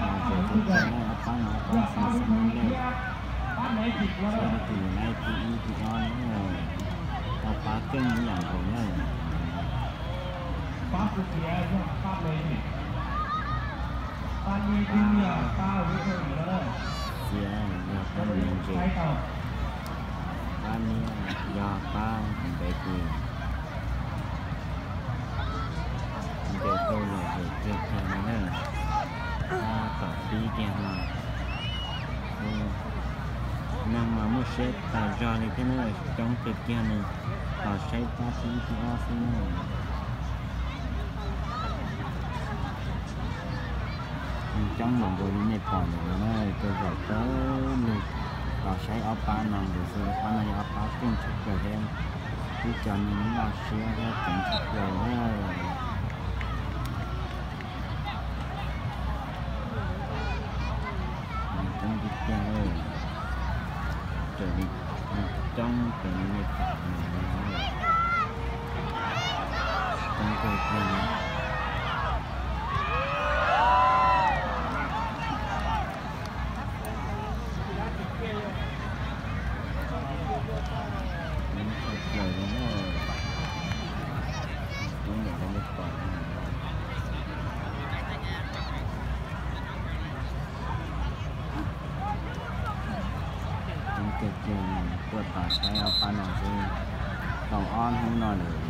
Ces tus tseem ob pab no ob pab xeev xeev lej, saib tus yuav laib thib ib thib ob na. Ob pab keej ib yam nkaus na. Pab txiav yog pab me ntsis, pab niab yog pab ntev kws. Ntes tau lom zem tiag tiag li na. Pab tom pib kiag no, neeg mas muaj siab tas zog li thiab na, coob kawg kiag li. Los saib pab thib ib thib ob xwb na. Coob npaum nkaus li nej pom ntawm no na, tej zaum pawg lug los saib ob pab no ntawd xwb. Ob pab no yog ob pab keej tshaj plaws thiab, ib co neeg loj siab thiab ceev tshaj plaws na. Coob tiag tiag, raws li, coob raws li nej pom no, coob kawg kiag li. Coob tshaj plaws li na. Coob ntawm nej pom no. Coob tiag tiag, tuaj tos saib ob pab no xwb tau ob hnub no lawm.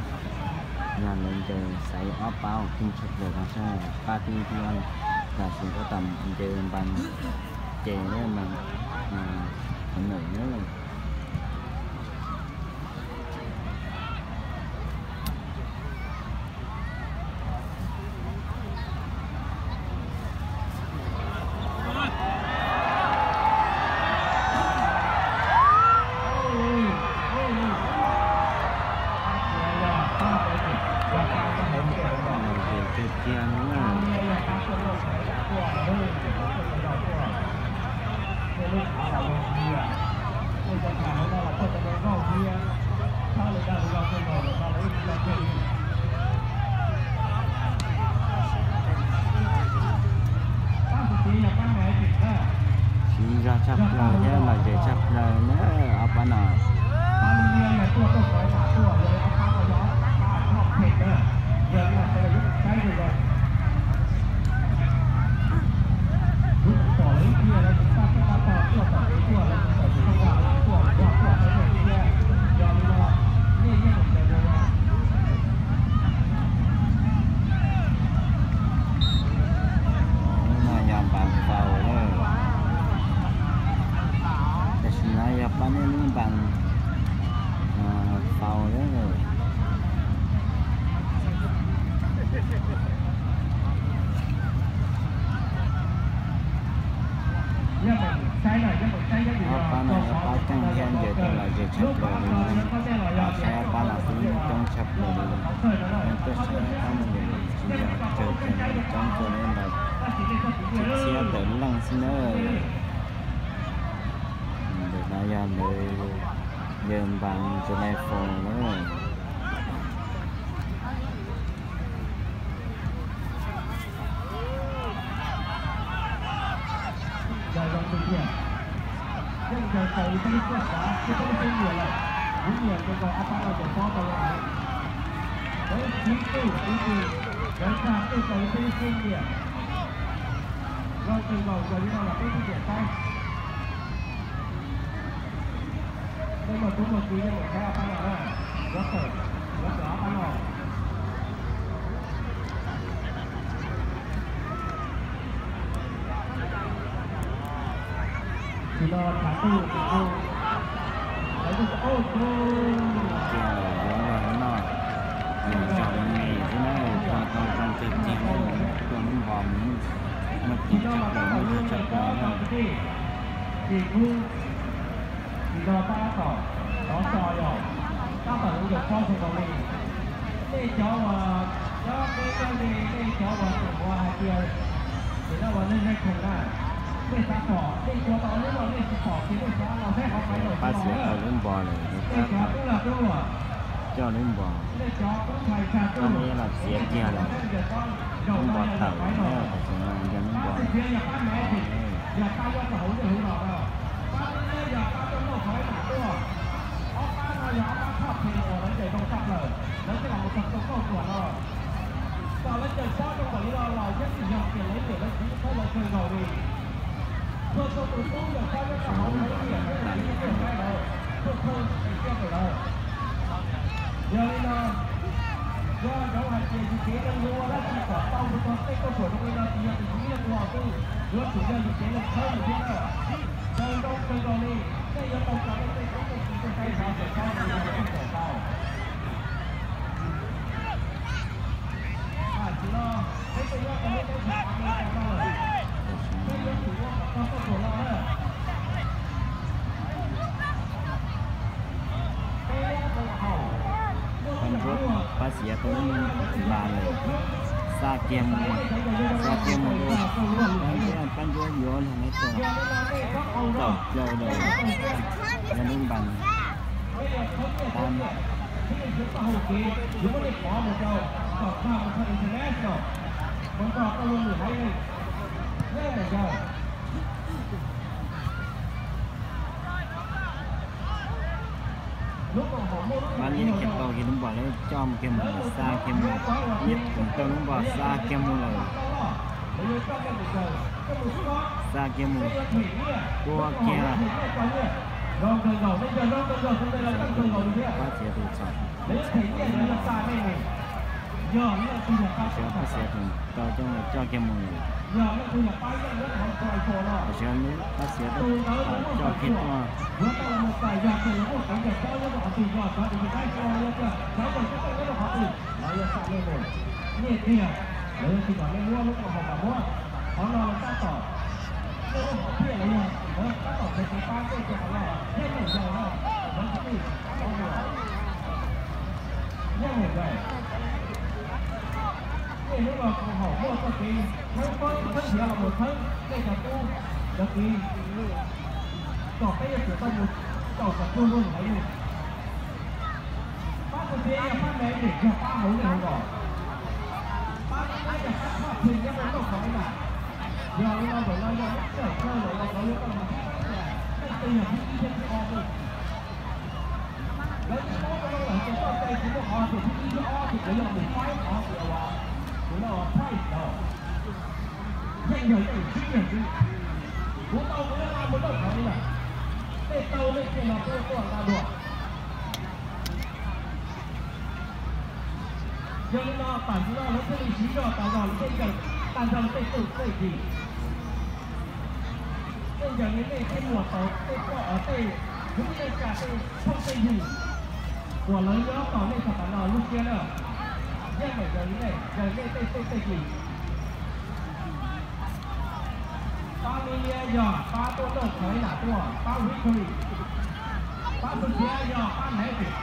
Yog lawv ncaws xaiv ob pab uas keej tshaj plaws no saib, pab thib ib thib ob, tam sim tab tom ncaws npas ces npas qhov ntawm na. Siv zog tshaj plaws thiab lom zem tshaj plaws na ob pab no. Hnub no yog npas faus lawm. Tam sim no yog pab nej lub npas faus lawm. Ob pab no yog pab keej thiab ncaws tau lom zem tshaj plaws li. Los saib ob pab no xwb coob tshaj plaws li. Tuaj saib ob pab no ncaws tsis yog tsawg kiag li, coob kawg li ntawd, txhiab tawm leej xwb na. Ntawm no yog lawv ncaws npas tsis lais faus lawm. Tus no thav tuj, lawv tuaj ua kiag lawm yuav los noj, nws zog me xwb na, ua tau zoo kawg kiag na, tuaj lub npos muaj ceem tshaj plaws, muaj zog tshaj plaws na. Tab tom, tab tom zoo nkaus pob zoo nkaus li. Nej cov uas nyob peb zej, nej cov uas tseem ua hais tias, ces no uas nej zej khoom na, nej xav pom, nej ua tau lub no nej tsis pom ces nej xav los saib qhov faiv laus tsis los na. Tej cov tub lag tub luam, coj lub npos, coj lub los txiav kiag lawm. Lub npos tawm lawm na, tam sim no yog lub npos. Yog li no, yog zoo hais tias yus kev neeg yuav ua dab tsi kom tau mus txog tej kauj ruam zoo li no, tsis yog tus yij leej ua twb yuav tsum yog yus kev neeg khawb mus thiab na. Kawg zoo kawg nkaus li, nej yuav tau tso nej tej koob tej hmoov tej saib xyov kom tau, kom tau. Tam sim no peb twb nyob rau lub teb chaws Amelikas no lawm, peb yuav tsum ua kom txog kauj ruam no na. Pab ntsuab, pab xiav tau lub npas lawm, xa kiag mus, xa kiag mus rau pab ntsuab, pab ntsuab yuav lug neb tua, tawm plaws lawm, yog lub npas tab. Mas liab kiag tau kiag lub npos, liab coj mus kiag mus, xa kiag mus, liab tus tau lub npos xa kiag mus lawm, xa kiag mus, tua kiag. Pab xiav tus txog, pab xiav tus tau coj, coj kiag mus lawm. Tam sim no pab xiav tus tau coj kiag tuaj. Qhov no lawv tab tom, lawv tab tom tseem kev pab tej rau qhov no, yeej meem yog na, lawv tus twj, yeej meem yog. Tej hnub no koom haum muaj txoj kev txheeb fawb txheeb nrhiav los mus txheeb tej cov tub cov kiv, kom peb yuav tsum tau mus caum kom puag luag ntawd li. Pab xwb thiab yog pab me nim yog pab hauv lej hauv los, pab lab yog pab tshaj pheej nyob rau lauj kaub li na. Yog li no ntawm no yog lub sij hawm kawg lawm los lawv yuav tau mus leej twg yog thib ib thiab thib ob li. Lawv twb paub rau lawm tias txoj cai tsis muaj qhov tias thib ib thib ob ces lawv yog mus faib qhov tias uas tus no prize ntawd. Yeej yog ib tug sib yog xwb. Kuv tau kuv yuav nqa mus lauj kaub li lawm. Tej tau nej thiaj no tuaj tuaj nqa dua. Yog li no tam sim no lawv thiaj li siv zog tas zog lawv tej ncaws tag nrho tej txuj tej kis. Tej ncaws li nej thiaj muaj tau tej poj tej, kuv tij neej tsa tej phooj tej ywg uas lawv nyob tos nej txog tas no lub siab na. Yeej meem ncaws li nej, ncaws nej tej txuj tej kis. Pab Milia yog pab tuaj lauj kaub li lawm tuaj, pab Victory. Pab xwb thiab yog pab Naiv Vim.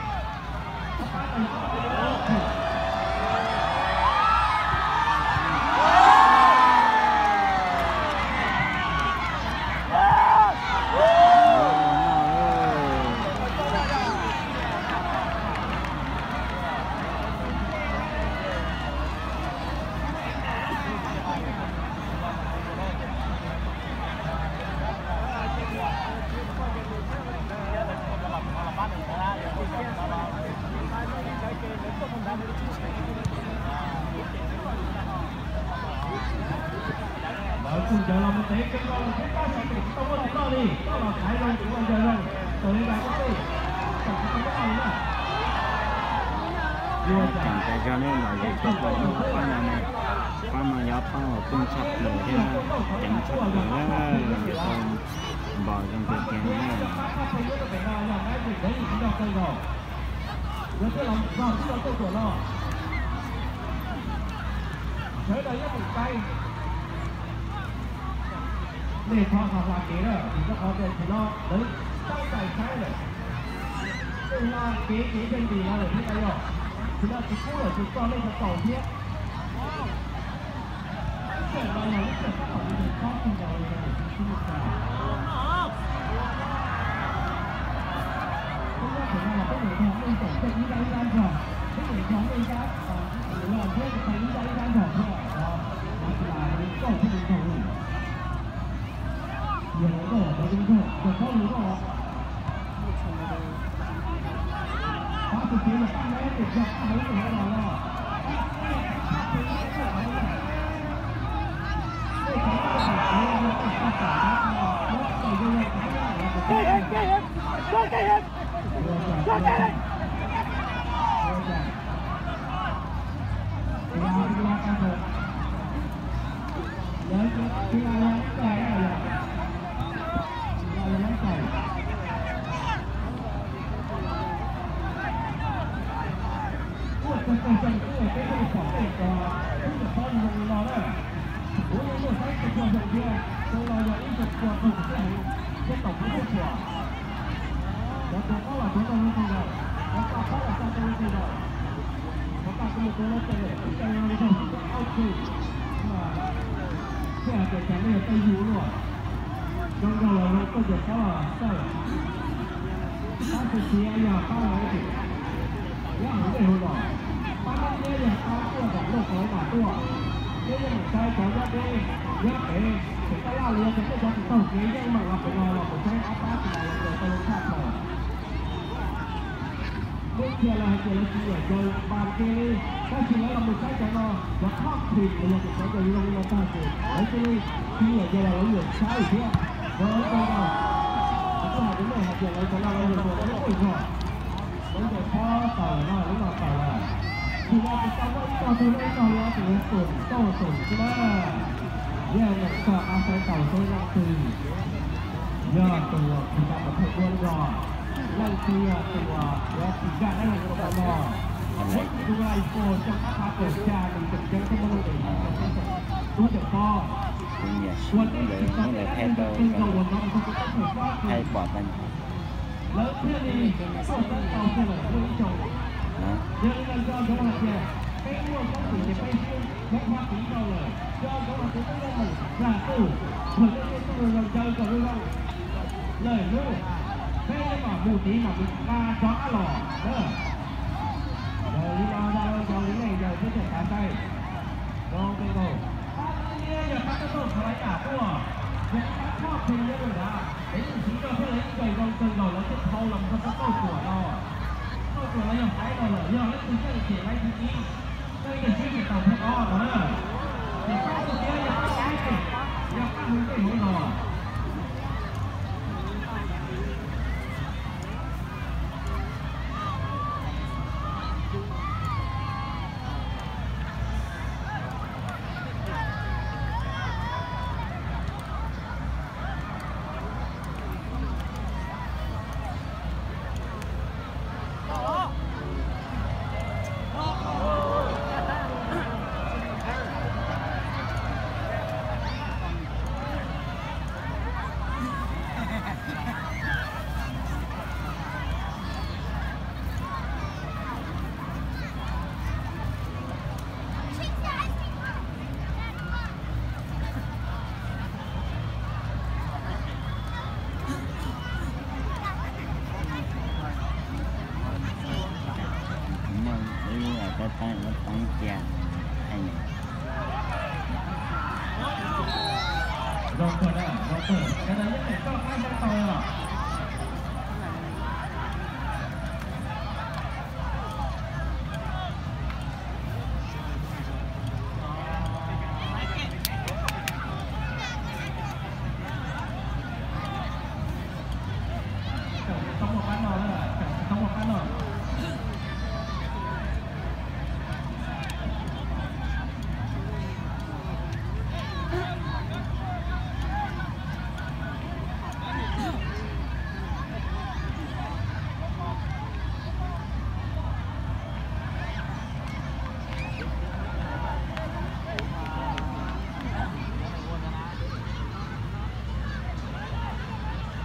Lawv tus cawv los mus tev kawg nkaus thiab tab sis tseem tsis tau muaj tus loj li, koj los thaiv zoo kuv ua ncaws zoo, raws li ncaws koj tej, tseem tsis tau muaj loj li na. Ceev tas zog ne, los yog tau pab no, pab no yog pab uas kub tshaj plaws thiab ceev tshaj plaws, yog tau npos zoo kawg kiag na. Lawv thiaj los nrog tib co tuaj tuam no. Sawv daws yeej meem saib. Nej thov hla kev na, vim rau qhov tias thaum no lawv tab tais saib lawm. Tej hla kev kev thiaj ntis no lawm thiab yog, tsis no tsis pub lawm tsis tso nej tau tsaus thiab. Lub sij hawm no yog lub sij hawm tab tom li nees tsob tus nkaus li no, tus tub tsis tau. Lub sij hawm no yog peb mus nrog nej ntaus tej ib rab ib rab nrog. Thiab hais tias cas nej yog tej yug luaj, zoo nraug los zoo tuaj ces txhob xawj. Pab xwb thiab yog pab hauv tim, nyob hauv tej hauv los, pab neb thiab yog pab tuaj tom luaj qhov mas tuaj. Neb yeej mus saib cov nyob deb nyob pem, pem taj laj los yog tias nej cov tsis taug kev yeej meem los pem no los mus saib ob pab tsis hais los ces tau loo tshaj plaws. Muab kiag los hais tias lawv tsis nyiam caw npas ke li, tab sis lawv los mus saib cov no, cov top team los yog tias cov caw zoo li no tag ces lawv cia li tsis nyiam caw los lawv yuam saib thiab. Yog lawv caw no, kuv hais rau nej hais tias lawv cov no lawv yuav ua lawv ib tug zog, lawv ncaws pob tawm no lub no tawm lawm. Tsis yog tias tau muaj ib tog tug lej ib tog li ces yuav tum toj tum xwb na. Yog tus uas kuv xav kom thawj ua nrog, leej twg yog tus uas yuav tim zaj dab laug rau peb no, leej twg tus lais fos rau qab qhov kaum xya nws tseem ceeb thiab muaj lub npe tub ceem pob. Kuv nyiam siv ntawd nej lawv thaij tau zoo, thaij pom tag nrho. Lawv thiaj li tuaj txeeb tau kiag lawm ib xyoos. Yog li no nco ntsoov hais tias peb muaj koob hmoov ces peb sib hlub nyob tiv rau lawm, nco ntsoov hais tias peb muaj meem dag tug, thaum nej tuaj txog zoo ncaws kom zoo zoo lawm hnub, peb mam mus tiv mam mus nqa rov qab los. Yog li no zaj dab laug ncaws li nej ncaws peb thiaj xav saib. Zoo kawg nkaus. Pab tub liab yog pab tub tauj qhov yam tuaj, yog ib pab thoj pheej nyob rau nrad, es yeej siv zog thiab lawv yeej ncaws zoo kawg nkaus lawv thiaj thau los rau tub tauj ruam no. Tub tauj ruam no yog Faiv no lawm, yog leej twg coj cem Faiv thib ib, coj ib co sib tsis taus thib ob no na. Ces pab tub liab yog pab tub liab, yog pab hauv ntej hauv zos. Muaj ib lub tab tab tab cia. Zoo kawg na, zoo kawg. Cov no yeej tau qab saib tau os. Tseem tsis tau muaj pab no na, tseem tsis tau muaj pab no.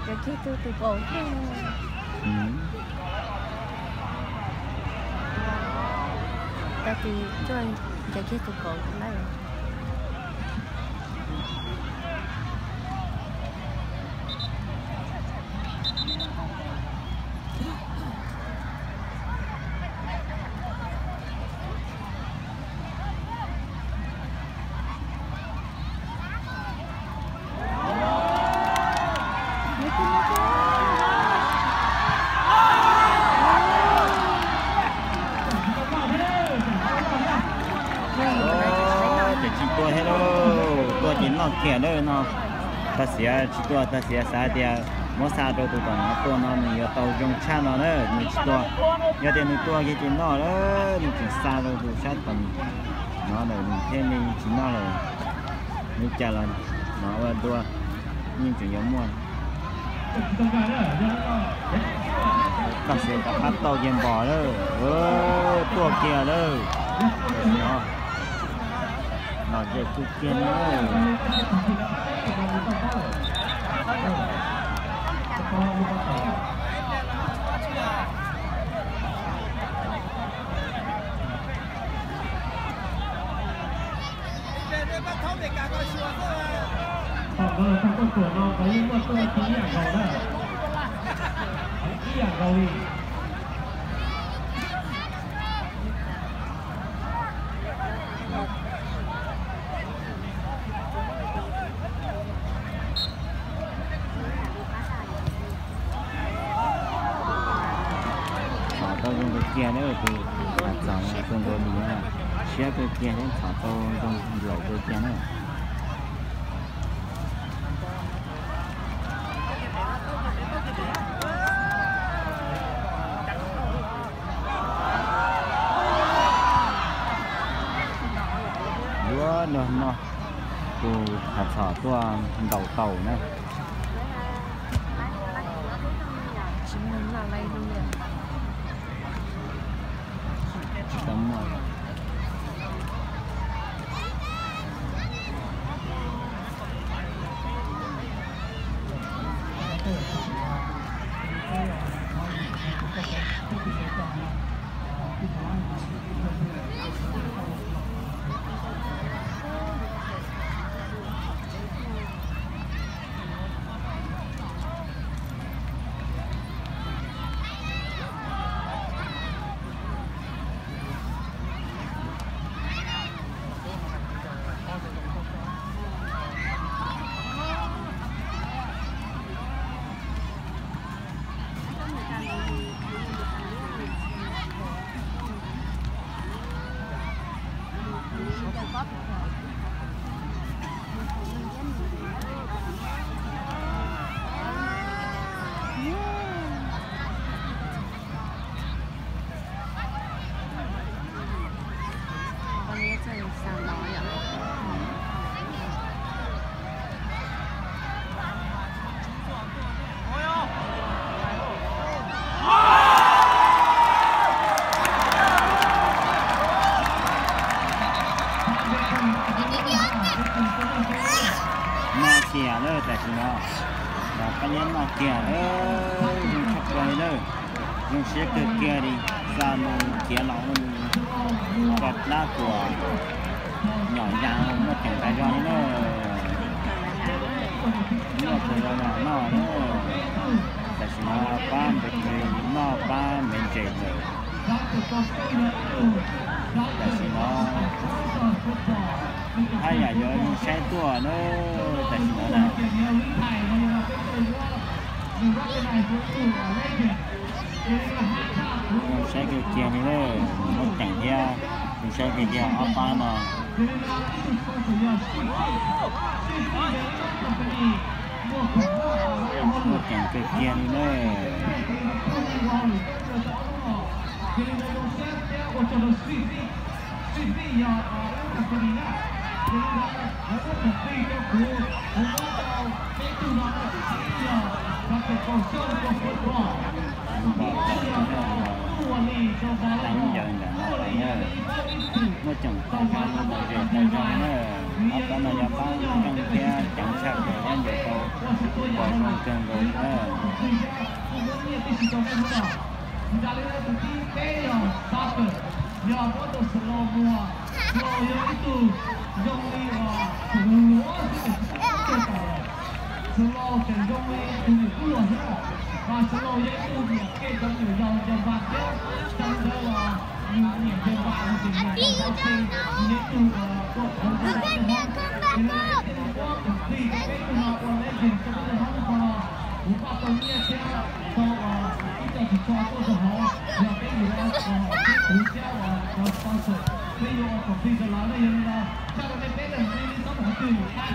Cov kiag tus tus kaum thiab. Tag kis tuaj ncaws kiag tus kaum lawm. Kiag lawm no, tag xiav tsis tuaj, tag xiav xav tias muab xa rau tus tom no tuaj no nws yuav tau zoo tshaj no na, nws tsis tuaj. Yog tias nws tuaj kiag ces noj lawm, nws tseem xa rau tus sab tom no lawm nws thiaj li tsis noj lawm. Li cas los no ua dua yeej tseem yuav muaj. Tag xiav rov qab tau kiag npos lawm, tuaj kiag lawm. Los ze kawg kiag na. Thaum nkawd tau tuaj tuam no nkawd yeej muaj tuaj ib yam nkaus na, ib yam nkaus li. Txhom tau zoo kawg kiag na, tus txhom tus nkaus li na, siab kawg kiag thiab txhom tau zoo nplaum kawg kiag na. Yuav luag no tus txhom txhom tuaj ntaus tau na. Tsis tau muaj. Noj kiag lawm tam sim no, pab nyab noj kiag lawm, zoo tshaj plaws li lawm, zoo siab kawg kiag li, xa mus khiav los ua dab kuam nyom ya muaj ceem tas zog li na. Muaj tas zog yog noj na. Tam sim no pab npe noj pab npe ntses lawm. Tam sim no haj yam yuav zoo saib tuaj na. Tam sim no na zoo saib kawg kiag li na, muaj ceem thiab, zoo saib kawg kiag ob pab no. Muaj ceem kawg kiag li na. Teeb yawg ntawm no na, muaj ceem tas zog, muaj ceem tas zog na. Ob pab no yog pab zoo thiab ceev tshaj plaws, nyob ntawm tau pom zoo kawg nkaus na. Yog muab tus slow muag, slow yog ib tug zoo li uas tseem luag xwb, tseem kub luag tawm lawm. Slow tseem zoo li tus niam kub luag xwb, mas slow yog ib tug nyiam kev cov nyuam yaus ncaws npas thiab, yog li ntawd los nws nyiam ncaws npas, nws tseem nyiam ncaws npas, nws yog ib tug ua qhov zoo rau peb hmoob. Yog li ntawd peb thiaj li muab tus plig rau peb tug no ua legend rau peb tug hmoob no, kuv pab tau nyiaj thiab tau ib co ris tsho tuaj rau hauv, yog peb yuav ua peb kuv thiab ua cov sponsor, peb yuav ua tus plig rau lawv na. Yog li no tshaj tau nej peb tawm li txhob mus qhov Npaj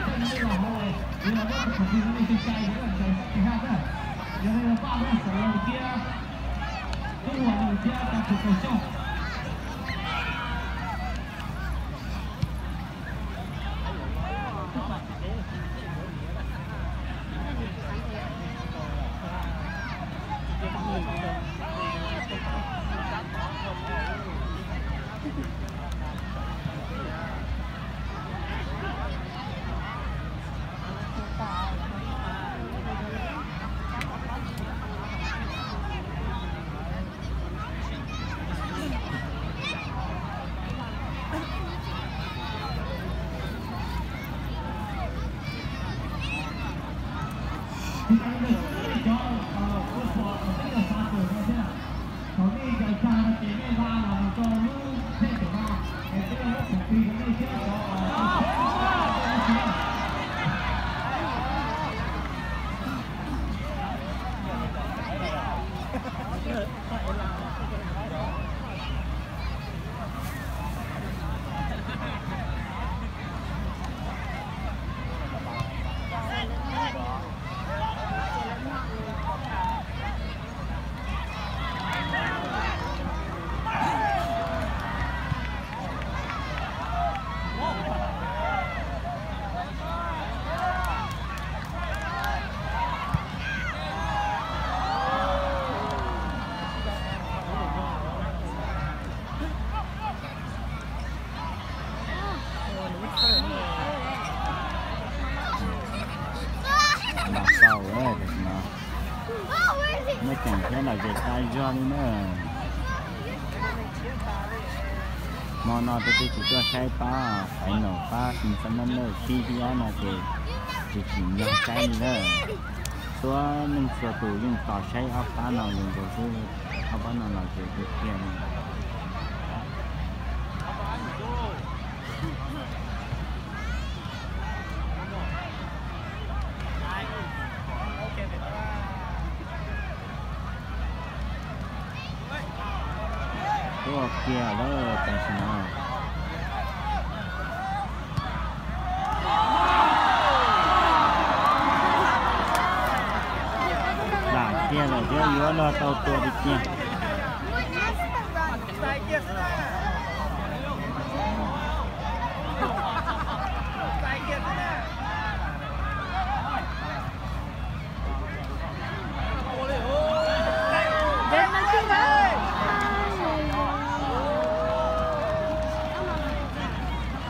tau tam sim no. Muaj ceem thiab lom zem tas zog li na. Hmo no tus twg tsis tuaj saib pab final pab semifinal no, thib ob no ces tsis tsim nyog saib li na. Txhua leej txhua tus yeej tos saib ob pab no zoo nkaus xwb, ob pab no lom zem tiag tiag li. Tuaj kiag lawm tam sim no. Lam kiag lawm thiab yuav luag tau tua tiag tiag.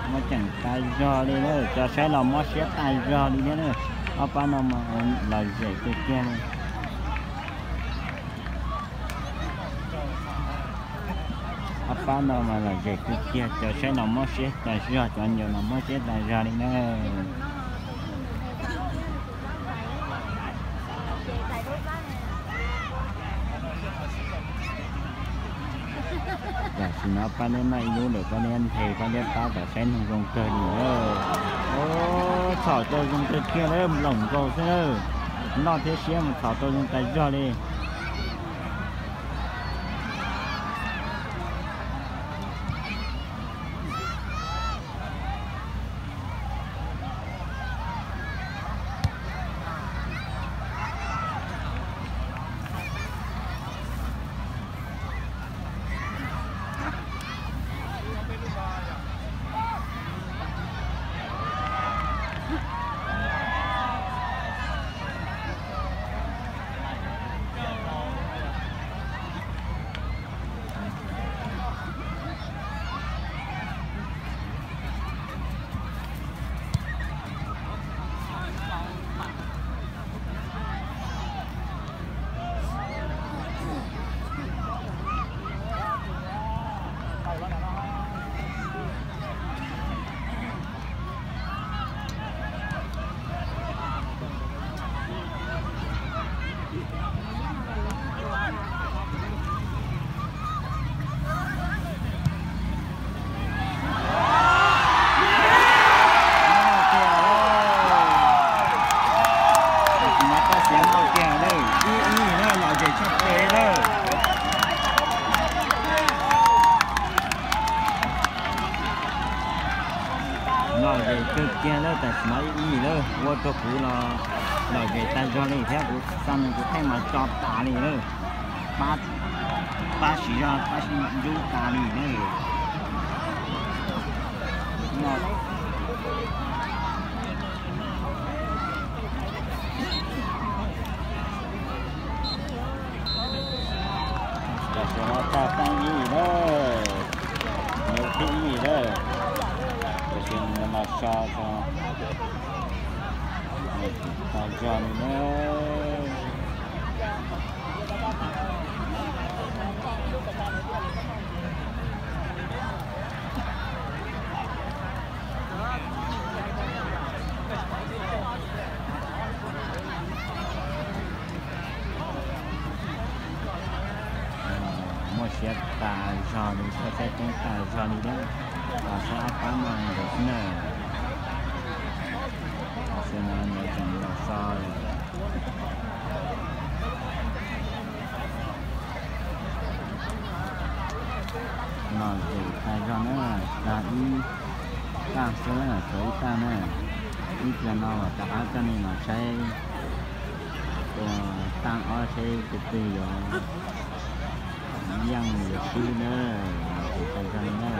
Muaj ceem tas zog li na, cov saib los mob siab tas zog li thiab na. Ob pab no mas lom zem tiag tiag li. Ob pab no mas lom zem tiag tiag, cov saib los mob siab tas zog, cov ncaws los mob siab tas zog li na. Tam sim no pab neb noj ib lub lawm, pab neb nthe, pab neb pab tom saib noog zoo kawg li na. Txhom tau zoo kawg kiag lawm, nploom nkaus xwb na. Noj thiab siab mas txhom tau zoo tas zog li. Tam sim no ib ib lawm, ua rau kuv los lom zem tag zog li thiab, kuv xa nws kuv theej mas tso tas li lawm. Pab, pab siv zog pab ntub tas li na. Tam sim no tag teeb ib lawm, nws thib ib lawm, tam sim no so tag zog li na. Muaj siab tas zog li, txhawj xyab ceeb tas zog li thiab. Los saib ob pab no ntawd xwb na. Tam sim no nws tseem los so lawm. Lom zem tas zog na, tag ib tag xwb, tag ib tag na. Ib pliag no los rov qab coj nej los saib ua tag ob seb tus twg yuav yeej yuav swb na. Lom zem tas zog li na.